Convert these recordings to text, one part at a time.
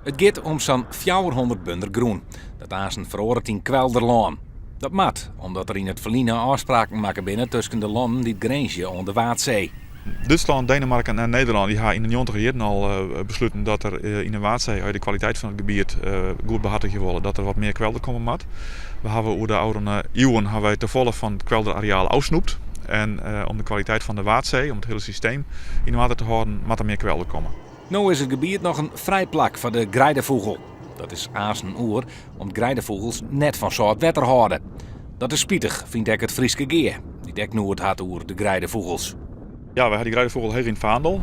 It giet om sa'n 400 bunder grûn, dat aansen feroaret yn kwelderlân. Dat moat, omdat der yn it ferline ôfspraken makke binne tusken de lannen dy't grinzje oan de Waadsee. Dútslân, Denemarken en Nederlân dy ha yn de njoggentiger jierren al besluten dat der yn de Waadsee, as je de kwaliteit fan it gebiet goed behartigje wolle, dat der wat mear kwelder komme moat. We hawwe oer de ôfrûne iuwen hawwe wy tefolle fan it kwelderareaal ôfsnoept. En om de kwaliteit fan de Waadsee, om it hiele systeem yn oarder te hâlden, moat der mear kwelder komme. No is it gebiet noch in frij plak foar de greidefûgel. Dat is aansen oer, om't greidefûgels net fan sâlt wetter hâlde. Dat is spitich, fynt ek it Fryske Gea, dy't ek noed hat oer de greidefûgels. Ja, wy ha dy greidefûgel heech yn it faandel.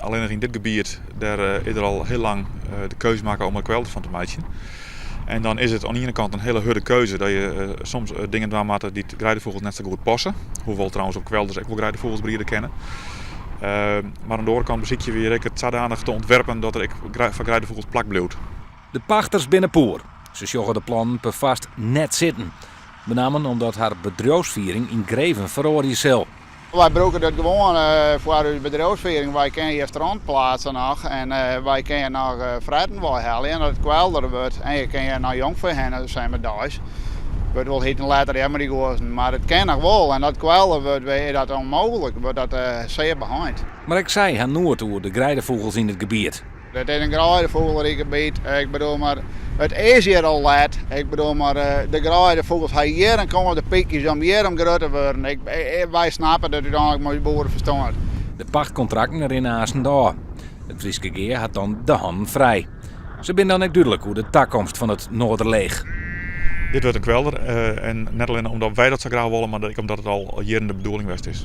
Allinnich yn dit gebiet dêr is der al hiel lang de keuze makke om der kwelder fan te meitsjen. En dan is it oan de iene kant in hiele hurde keuze dat je soms dingen dwaan moatte dy't greidefûgels net sa goed passe. Hoewol trouwens op kwelders ek wol greidefûgels briede kinne. Mar oan de oare kant besykje we hjir ek it sadanich te ûntwerpen dat der ek foar greidefûgels plak bliuwt. De pachters binne poer. Se sjogge de plannen perfoarst net sitten. Benammen omdat har bedriuwsfiering yngreven feroarje sil. Wy brûke dat gewoan foar ús bedriuwsfiering. Wy kinne hjir stront pleatse noch en wy kinne noch fretten weihelje en as it kwelder wurdt en je kinne hjir noch jongfee hinne simmerdeis. Wurdt wol hieten letter hear mei dy guozzen, mar it kin noch wol en as it kwelder wurdt is dat ûnmooglik, wurdt dat sear beheind. Mar ek sy ha noed oer de greidefûgels yn it gebiet. It is in greidefûgelryk gebiet. Ik bedoel mar, it is hjir al let. Ik bedoel mar, de greidefûgels ha hjir in kâns, de pykjes, om hjir om grut te wurden. Ik, wy snappe dat úteinlik mei ús boereferstân. De pachtkontrakten rinne aansten ôf. It Fryske Gea hat dan de hannen frij. Se binne dan ek dúdlik oer de takomst fan it Noarderleech. Dit wurdt in kwelder en net allinne omdat wy dat sa graach wolle, mar ek omdat it al jierren de bedoeling west is.